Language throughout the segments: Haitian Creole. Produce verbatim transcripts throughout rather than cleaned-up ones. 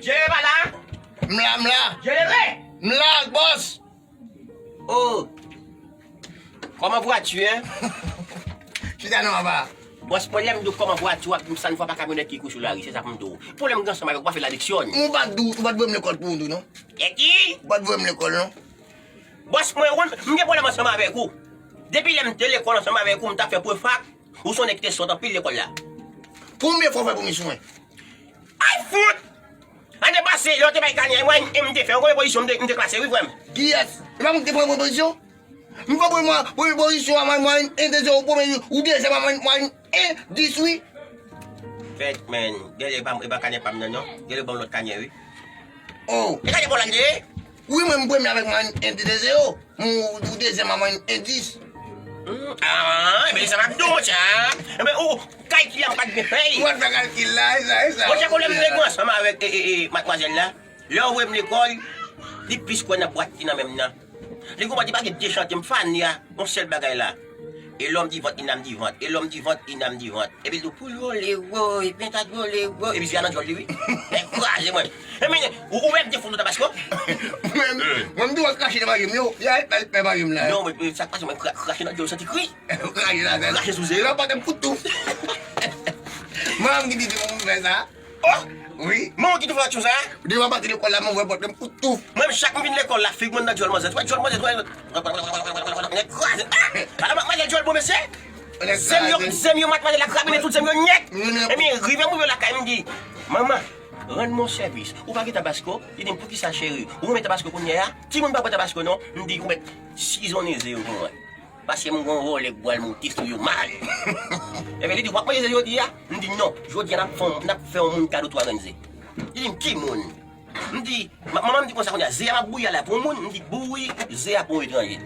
Jere pa la? M la, m la. Jere! M la, bòs. Oh. Kòman vwati, en? Chita non, papa. Bòs, pwoblèm de kòman vwati w ap di m sa, n fwa pa kamyonèt ki kouri sou lari, se sa pou m di w. Pwoblèm gen ansanm avèk ou, pa fè l adiksyon. Ou pa t di w, ou pa t voye m lekòl pou ou tou, non? E ki? Ou pa t voye m lekòl, non? Bòs, mwen, ou, m gen pwoblèm ansanm avèk ou. Depi lè m te lekòl ansanm avèk ou, m t ap fè prefak, ou se yon nèg ki te sòt anpil lekòl la. Konbyen fwa w fè pwomisyon, en? Ay, fout! Ane pase, lè w te bay kanyay, mwen, m te fè yon premye pozisyon, m te, m te klase, wi, frè m. Kiyès? E pa mwen ki te pran premye pozisyon? M pran premye, premye pozisyon a mwen, mwen, en te zewo, premye, ou dezyèm a mwen, mwen, en dis, wi. Fèt, men, genlè e pa, e pa kanyay pa m nan, non. Genlè ban m lòt kanyay, wi. Oh. E kanyay pa w la m te ye? Wi, mwen, m premye avèk mwen, en te zewo. Ou, ou dezyèm a mwen, en dis. Hmm, ah, ebyen, sa m ap di w, monchè. Ebyen, ou, kalkil la, m pa t byen fè l. Ou pa t fè kalkil la, e sa, e sa. Monchè, pwoblèm nèg mwen ansanm avèk, e, e, e, madmwazèl la. Lè w voye m lekòl, li plis kwè nan bwat ki nan men m nan. Li konprann li pa gen de chante, m fane a yon sèl bagay la. Et l'homme du ventre, il n'aime du ventre. Et l'homme du ventre, il n'aime du ventre. Epi l di w, pou l vole wo, epi ta vole wo. Epi se a nan djòl li, wi. Nèg kraze mwen. E men, ou, ou wè m te fout nou Tabasco? Mwen, mwen, m di w al krache nan maryem yo. Ya, e pè, pè maryem la. Non, men, men, sa k pase, mwen kra-, krache nan djòl, santi kri. Krache la, krache sou zye. Yo pa te m fout tou. Manman m ki di, di mwen fè sa. Oh! Wi. Manman ki tou fè aksyon sa? Devan pati lekòl la, mwen wè pòt, m kout tou. Mwen menm chak m vin lekòl la, fig mwen nan djòl manzè. Wè djòl manzè, wè. Nèg kraze. Ah! Ala madmwazèl djòl bon mesye. Zem yo, zem yo, madmwazèl la grabine tout zem yo nèt. Ebyen, rive m rive lakay, m di, manman, rann mwen sèvis. Ou pa gen Tabasco? Li di m, poukisa cheri? Ou renmen Tabasco kounye a? Timoun pa bwè Tabasco non. M di, ou mèt sizonnen ze yo pou mwen. Paske m gon vòlè k pral monte sou yo mal. Ebyen, li di, w ap manje ze jodi a? M di, non, jodi a n ap fè, n ap fè yon moun kado twa grenn ze. Li di m, ki moun? M di, ma-, manman m di konsa kounye a, ze a m ap bouyi a la pou yon moun, m di, bouyi ze a pou yon etranje.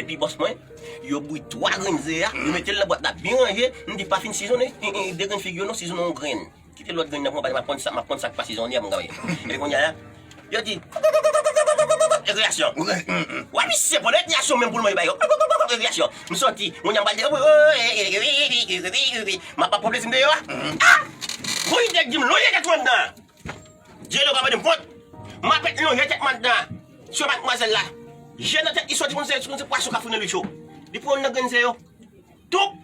Epi bòs mwen, yo bouyi twa grenn ze a, yo mete l nan bwat la byen ranje, m di, pa fin sizonnen, e, e, de grenn figi yo non, sizonnen yon grenn. Kite lòt grenn nan pou mwen, paske m ap konn sa, m ap konn sa k pa sizonnen a, mwen gade. Epi kounye a, yo di, rekreyasyon. Wè misye pran rekreyasyon menm pou l manje ba yo. Rekreyasyon. M sòti, moun nan pral di, m ap pran plezi m deyò a. Ah! Gon ide k di m, lonje tèt ou anndan. Dyelo pa mande m kont. M ap lonje tèt m anndan. Sou madmwazèl la. Je nan tèt li sòti konn se, konn se pwason k ap founen lwi cho. Li pran youn nan grenn ze yo. Toup!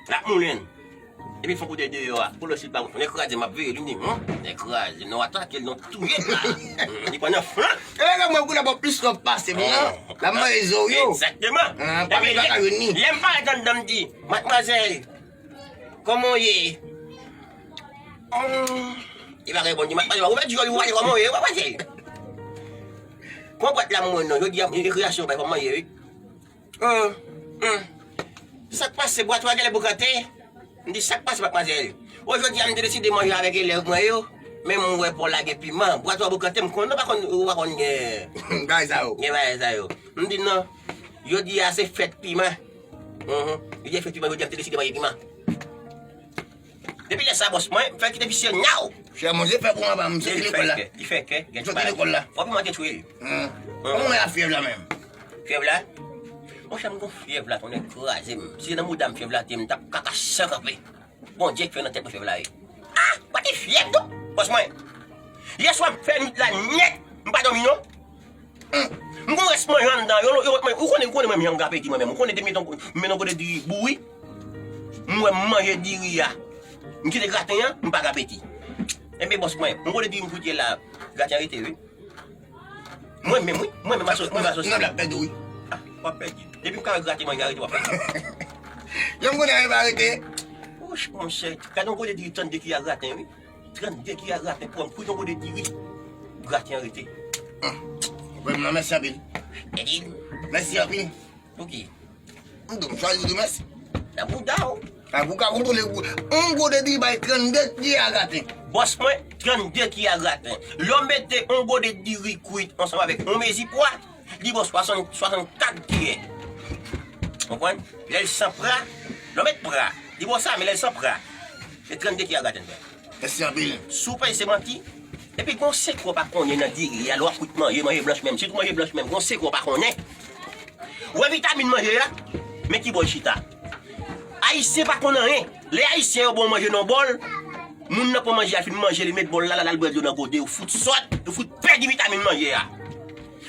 L ap moulen. Epi fon kote deyò a. Pou lè si l pa wè. Nèg kraze m ap veye li, m di, hmm, nèg kraze. Non, atake l, non, touye l la. Hmm, li pran nan flank. E lè mwen kou la bò plis lòt pase m nan. L ap manje zo yo. Egzakteman. Ah, pa gen pa ka jwenn ni. Lè m parèt anndan, m di, madmwazèl, kòman w ye? Hmm, li pa reponn, di, madmwazèl, ou mèt di, ou pale, kòman w ye? Ou pa pase. Pran bwat la, mwen non. Jodi a, rekreyasyon, bay kòman w ye, wi. Hum, hum. Sa k pase, bwat ou a genlè bokante? M di, sa k pase, madmwazèl? O, jodi a, m te deside manje avèk elèv mwen yo, men m wè pa w lage piman. Bwat ou a bokante, m konn, nou pa konn, ou pa konn gen bagay sa yo. Gen bagay sa yo. M di, non, jodi a se fèt piman. Mhm. Jodi a fèt piman, jodi a m te deside manje piman. Depi lè sa, bòs mwen, m fè kite visye nyaw. Chè, manje fè pou anba m, soti lekòl la. Li fè kè, li fè kè, gen ti bagay. Soti lekòl la. Fò piman te tchwe l. Hmm. Kòman w ye a fyèv la menm? Fyèv la? Monchè, m gon fyèv la, tonnè kraze m. Si se nan mouda m fyèv la te ye, m t ap kaka san kanpe. Bondye k fè nan tèt mwen fyèv la ye. Ah! Pati fyèv tou! Bòs mwen, yè swa m fè nwit la nèt, m pa dòmi non. Hmm. M gon rès manje anndan. Yo, yo, men, ou konnen, ou konnen mwen menm jan m gen apeti mwen menm. Ou konnen depi m met yon, m met yon kote diri bouyi. M wè m manje diri a. M kite graten an, m pa gen apeti. Enben bòs mwen, yon kote diri m fout ye la, graten an rete wi. Mwen menm wi, mwen menm aso, mwen menm aso. Nan blag pèdi wi. Ah, w ap pèdi. Depi m ka wè graten manje a rete, w ap pèdi. Jan m konnen anyen pa rete. Wouch, monchè, gade yon kote diri trannde kiyè graten wi. Trannde kiyè graten pou m kwit yon kote diri. Graten an rete. Vrèman, mèsi anpil. Mèsi anpil. Pou ki? M di w, m chwazi w di mèsi. Nan bouda w. A pou w ka kontwole yon gwo de diri bay trannde kiyè graten. Bòs mwen, trannde kiyè graten. Lè w mete yon gwo de diri kwit ansanm avèk yon mezi pwa, li ba w swasant, swasannkat kiyè. Konprann? Lè l san pra, lè w met pra, li ba w sa, men lè l san pra, se trannde kiyè graten l fè. Mèsi anpil. Si w panse se manti, epi gon sekrè w pa konnen nan diri a, lè w ap kwit manje, manje blanch menm, sitou manje blanch menm, gon sekrè w pa konnen. Ou wè vitamin manje a, men ki bò l chita. Ayisyen pa konn anyen. Lè Ayisyen yo ba w manje nan bòl, Moun nan pran manje, al fin manje, li met bòl la, la, l al bwè dlo nan gode, ou fout sòt, ou fout pèdi vitamin manje a.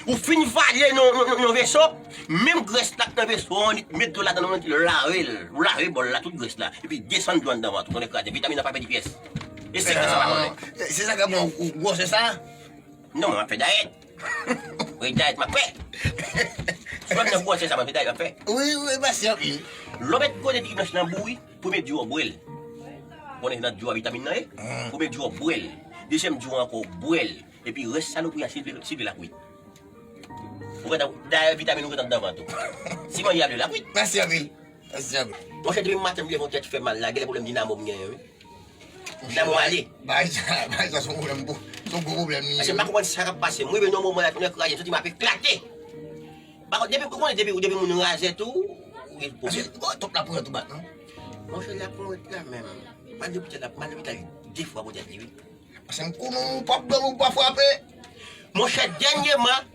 Ou fin vale nan, nan, nan, nan veso, menm grès la k nan veso an, li met dlo ladan l, li lave l, ou lave bòl la, tout grès la, epi desann dlo anndan vant ou, tonnè kraze, vitamin nan pa pèdi pyès. E se grès sa pa konnen. Se sa k ap ban w gwosè sa? Non, mwen, m ap fè dayèt. Wi, dayèt m ap fè. Si w ap nan gwosè sa, mwen, se dayèt m ap fè. Wi, wi, mèsi anpil. Lè w met gode diri blanch nan bouyi, premye djou w bwè l. Ou konnen se nan djou a vitamin nan ye? Premye djou w bwè l. Dezyèm djou ankò w bwè l. Epi rès salopri a, si l vle, si l vle l ap kwit. Ou gentan, dayè vitamin ou gentan anndan vant ou. Si manje a vle l ap kwit. Mèsi anpil. Mèsi anpil. Monchè, depi maten m leve yon tèt fè mal la, genlè pwoblèm dinamo m genyen wi. Dinamo ale. Bagay sa, bagay sa se yon pwoblèm pou, se yon gwo pwoblèm li ye. Paske m pa konprann sa k ap pase. M rive nan moman la, tonnè kraze, m santi m ap eklate. Pa kont, depi, ou konnen depi, depi moun razè tou, ou gen pwoblèm. Paske, oh, twòp laponyèt ou bat, non? Monchè, laponyèt la menm. M al lopital, m al lopital de fwa poutèt li, wi. Paske m konnen w p ap dòmi, w pa frape. Monchè, dènyèman,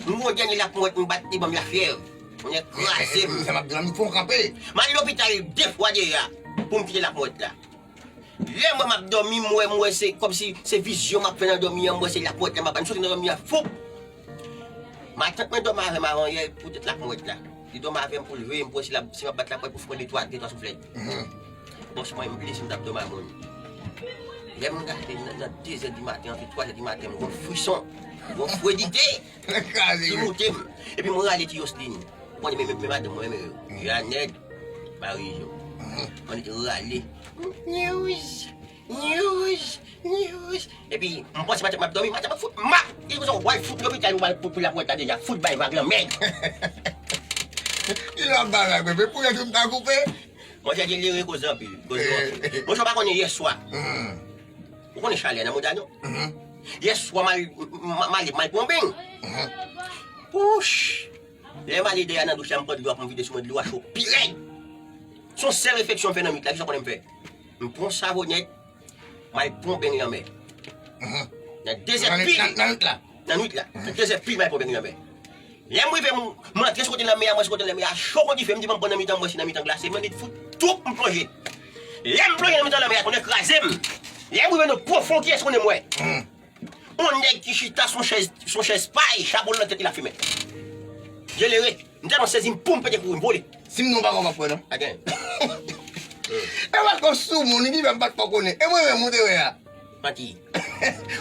m gon dènye laponyèt m bat, li ban m lafyèv. Tonnè kraze m. Sa m ap di w la, m fè w kanpe. M al lopital de fwa deja pou m kite laponyèt la. Lè m wè m ap dòmi, m wè, m wè se kòmsi se vizyon m ap fè nan dòmi an, m wè se laponyèt la m ap bat. M soti nan dòmi an, foup! Matant mwen dòmi avè m avan yè poutèt laponyèt la. Li dòmi avè m pou l veye m pou wè si l ap, si m ap bat laponyèt pou fè mwen de twa, de twa souflèt. Bòs mwen, m plezi m t ap dòmi a moun. Lè m gade nan, nan de zè di maten, antre twa zè di maten, m gon frison, m gon fredite ki moute m. Epi m rale ti Yoslin. Ou konnen men, men, men madanm mwen, men yo. Janèt, Marijo. Ann rale. News, news, news. Epi, m panse maten m ap dòmi, maten m ap fout, m ap, li konsa w al fout lopital, ou al pou, pou laponyèt la deja, fout bay vag lanmèd. Ki lè w ap bay vag, bebe? Pou lè tou m ta koupe? Monchè, Djelere koze anpil, koze anpil. Monchè, w pa konnen yèswa. Ou konnen chalè nan mouda, non? Yèswa, m al, m, m, m ale, m al pran yon beny. Pouch! Lè m ale dèyè nan douch la, m pran dlo a pou m vide sou mwen, dlo a cho pi rèd. Se yon sèl refleksyon m fè nan nwit la, kisa w konnen m fè? M pran yon savonèt, m al pran yon beny lanmè. Nan de zè pil. Nan, nan nwit la? Nan nwit la. Nan de zè pil, m al pran yon beny lanmè. Lè m rive, m, m antre sou kote lanmè a, m wè sou kote lanmè a cho kon dife, m di ban m pran nan mitan, m wè si nan mitan glase, m annik fout twoup, m plonje. Lè m plonje nan mitan lanmè a, tonnè kraze m. Lè m rive nan pwofon, kiyès konnen m wè? Yon nèg ki chita sou chèz, sou chèz pay, chapo l nan tèt li, l ap fimen. Djelere, m tèlman sezi, m poum pete kouri, m vole. Si m di w pa kwè, w p ap kwè non. Pa gen. E pa t yon soumoun, li di m pa t fò konnen. E mwen menm, ou te wè a. Manti.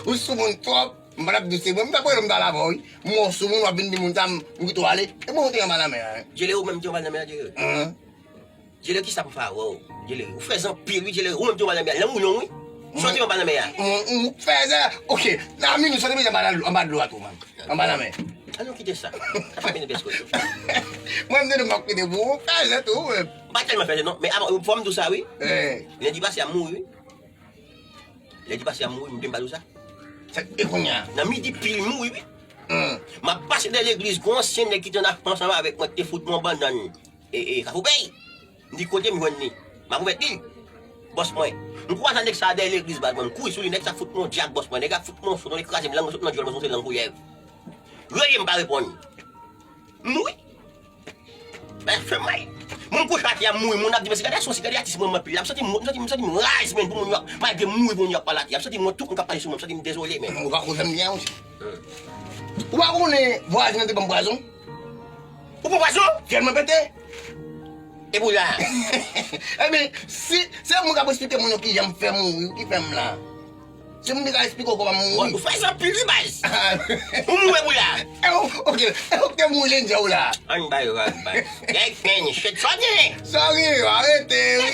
Ou soumoun twòp, m pa t ap di w se mwen, m t ap rele m t al avè w wi. M wè w soumoun, w ap vin di moun sa, m kite w ale. E mwen ou te anba lanmè a, wi. Djelere, ou menm te anba lanmè a, Djelere? Djelere, kisa m fè avè w? Djelere, ou fèzè anpil wi, Djelere, ou menm tou madanm ya, lang ou long wi. Sòti anba lanmè a. Ou fèzè, ok, nan minit, sòti mete anba dlo a tou, man. Anba lanmè. An nou kite sa. Sa pa mennen pès kote. Mwen, m te di m p ap kite pou ou, fèzè tou, wi. M pa tèlman fèzè non, men avan, fò m di w sa wi. Lendi pase a m mouri wi. Lendi pase a m mouri, m bliye m pa di w sa. Sa, e kounye a? Nan midi pil, m mouri wi. M ap pase dèyè legliz, gon ansyen nèg ki te nan ansanm avèk mwen, te fout mwen bannann. E, e, Kafou Pèy. M di kote m jwenn li. M ap remèt li. Bòs mwen. M kwaze nèg sa a dèyè legliz baz mwen. M kouri sou li, nèg sa fout mwen yon djak bòs mwen. Nèg la fout mwen yon so, tonnè kraze m, lang sot nan dyòl mwen, se lang koulèv. Rele m pa reponn. M mouri. Bagay fè m mal. Moun kouche atè a mouri, moun ap di, "Mesye, gade atis, gade atis mwen, m anpil." M santi m, m santi, m santi m raz, men pou moun yo, malgre m mouri, pou moun yo ap pale atè a. M santi m wè tout moun k ap pale sou mwen, m santi m dezole, men. Ou pa koze m byen, mesye. Ou pa konnen vwazen an te ban m pwazon? Ou pran pwazon? Fyèl mwen pete. E pou la. Ebyen, si se moun k ap esplike moun yo kijan m fè mouri, ki fè m la. Se moun ki ka esplike w kòman m mouri. Ou fè sa anpil wi baz. Ou mouri pou la. E ou, ok, e ou te mouri lendi a ou la. Ann bay vag baz. Nèg men shit, sa w gen? Sorry, arete wi.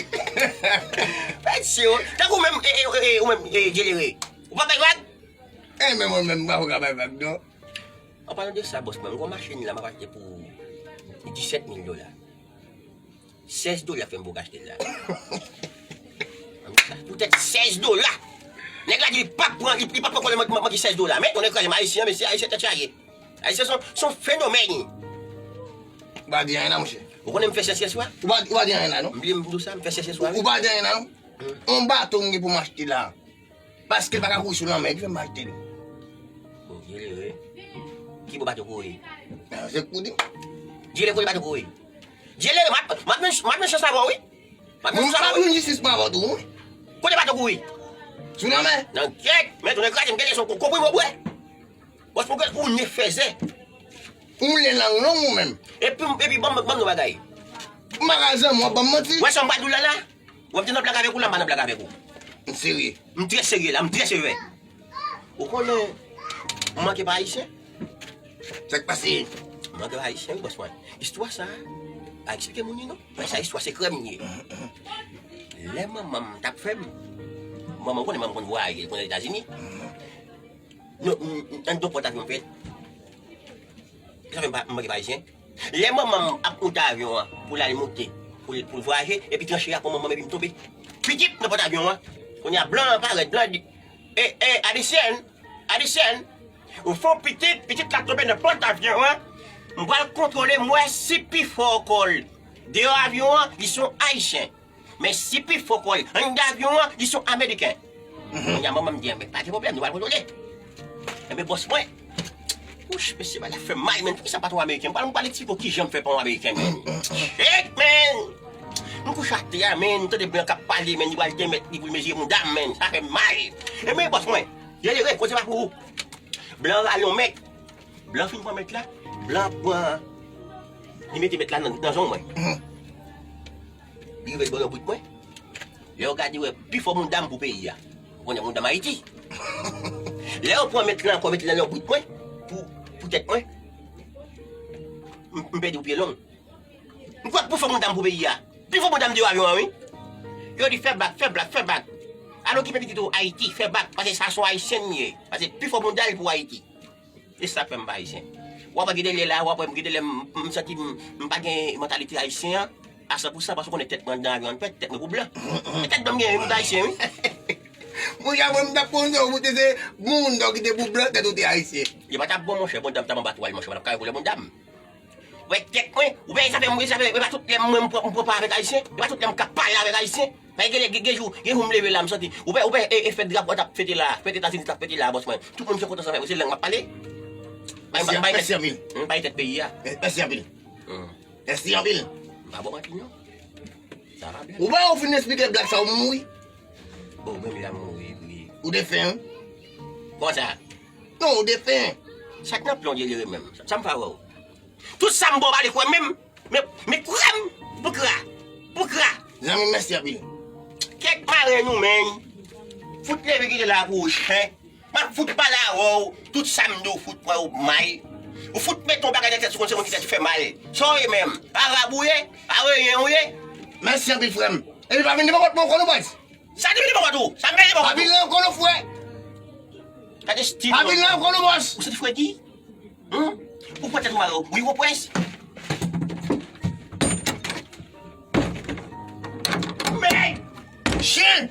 Baz se ou. Tankou menm, e, e, e, ou menm, e, Djelere. Ou pa bay vag? E men mwen menm, m pa ka bay vag non. An palan de sa, bòs mwen, m gon machin la, m ap achte pou disèt mil dola. Sèz dola fè m pou k achte l la. Poutèt sèz dola! Nèg la di li p ap pran, li, li p ap pran kòlè manke sèz dola. Men, tonnè kraze m, Ayisyen, mesye, Ayisyen tèt chaje. Ayisyen se yon, se yon fenomèn. Ou pa di anyen la, monchè. Ou konnen m fè sèch yèswa? Ou pa, ou pa di anyen la, non? M bliye m di w sa, m fè sèch yèswa, wi. Ou pa di anyen la, non? Yon bato m gen pou m achte la. Paske l pa ka kouri sou lanmè, ki fè m pa achte l. Bon, Djelere. Ki bò bato kouri? Se k pou di m. Djelere, kote bato kouri? Djelere, m ap, m ap jwenn, m ap jwenn chans avè w wi. M ap jwenn chans avè w wi. M ap jwenn jistis mwen avè w tou wi. Kote bato kouri? Tou nan men. Nan kèk, men tou nan kraze, m gen leson kou konpri mwen bwè. Bòs mwen ou ne fèzè. Ou le lang long ou menm. Epi, epi ban m, ban m yon bagay. M pa ka zanmi w ap ban m manti. Wè sa m pral di w la la. Wè m te nan blag avèk ou la, m pa nan blag avèk ou. M serye. M trè serye la, m trè sevè. Ou konnen, m manke pa ayisyen. Sa k pase? M manke pa ayisyen, wi, bòs mwen. Istwa sa a, pa eksplike moun li non. Men sa istwa sekrè m ye. Lè manman m t ap fè m, manman m konnen manman m konn vwayaje, li konn al Etazini. Non, m, m, anndan pòt avyon m fèt. Sa fè m pa, m manke pa ayisyen. Lè manman m ap moute avyon an pou l al moute, pou l, pou l vwayaje, epi tranche a pran manman m epi m tonbe. Pitip nan pòt avyon an. Kounye a blan an parèt, blan an di, e, e, Adesyèn, Adesyèn, ou fè yon pitit, pitit la tonbe nan pòt avyon an. M pral kontwole, m wè si pi fò kò l deyò avyon an, li se yon ayisyen. Men si pi fò kò l anndan avyon an, li se yon ameriken. Kounye a manman m di, enben, pa gen pwoblèm, nou pral kontwole. Enben, bòs mwen, wouch, mesye, bagay la fè m mal, men poukisa pa t yon ameriken? M pral, m pral eksplike w kijan m fè pa yon ameriken, men. Shit, men! M kouche atè a, men, m tande blan k ap pale, men, li pral demèt li pou l mezire mouda m, men. Sa fè m mal. Enben, bòs mwen, delere, koze pa pou ou. Blan rale yon mèt. Blan fin pran mèt la, blan pran, li mete mèt la nan, nan zong mwen. Li rive bò lòbwit mwen. Lè yo gade, wè, pi fò mouda m pou peyi a. Ou konnen mouda m Ayiti. Lè yo pran mèt la ankò, mete l nan lòbwit mwen, pou, pou tèt mwen, m, m pèdi yon pye long. M kwè pi fò mouda m pou peyi a. Pi fò mouda m deyò avyon an, wi. Yo di, fè bak, fè bak, fè bak. Al okipe pitit ou Ayiti, fè bak, paske sa se yon ayisyen li ye. Paske pi fò mouda l pou Ayiti. E sa k fè m pa ayisyen. W ap wè gen de lè la, w ap wè m gen de lè m, m santi m, m pa gen mantalite ayisyen an a san pou san, paske w konnen tèt mwen anndan avyon an, tèt mwen pou blan. E tèt blan m genyen, wi, m ta ayisyen, wi. Monchè, mwen, m t ap panse w, ou te se moun, donk, ki te pou blan, tèt ou te ayisyen. Li pa t ap bon, monchè, mouda m t ap anba twal, monchè, pa t ap kare koulè mouda m. Wè tèt mwen, ou wè sa fè, mwen sa fè, e pa tout lè mwen, m pran, m pran pa avèk ayisyen, e pa tout lè m ka pale avèk ayisyen. Paske gen, gen, gen jou, gen jou m leve la, m santi. Ou wè, ou wè, e, e fèt drapo a t ap fete la, fèt Etazini t ap fete la, bòs mwen. Tout moun fè kontan sa fè, se lang m ap pale. Mèsi, mèsi anpil. M pa tèt peyi a. Mèsi anpil. Hmm. Mèsi anpil. M pa bon manti non. Sa va byen. Ou wè, ou fin eksplike blag sa, ou mouri. Bon, men la m mouri, wi. Ou defen, wi. Kòman sa? Non, ou defen. Sa k nan plan w delere menm? Sa, sa m fè avè w? Tout sa m ba w pale kwè menm. Men, men kwè m, poukra, poukra. Zanmi, mèsi anpil. Kèk mare nou, men. Fout leve kite la pou ou, chen. M ap fout pale avè w. Tout sa m di w fout pran yo mal. Ou fout mete yon bagay nan tèt ou konn se moun ki tèt fè mal. Sa w ye menm? Arab ou ye? Areyen ou ye? Mèsi anpil, frè m. Epi pa vin devan pòt mwen ankò non, baz. Sa ki vin devan pòt ou? Sa m vin devan pòt ou? Pa vin la ankò non, frè. Gade stil. Pa vin la ankò non, bòs. Ou santi fredi? Hmm? Ou pran tèt ou mare, wi, ou pwès. Men! Chen!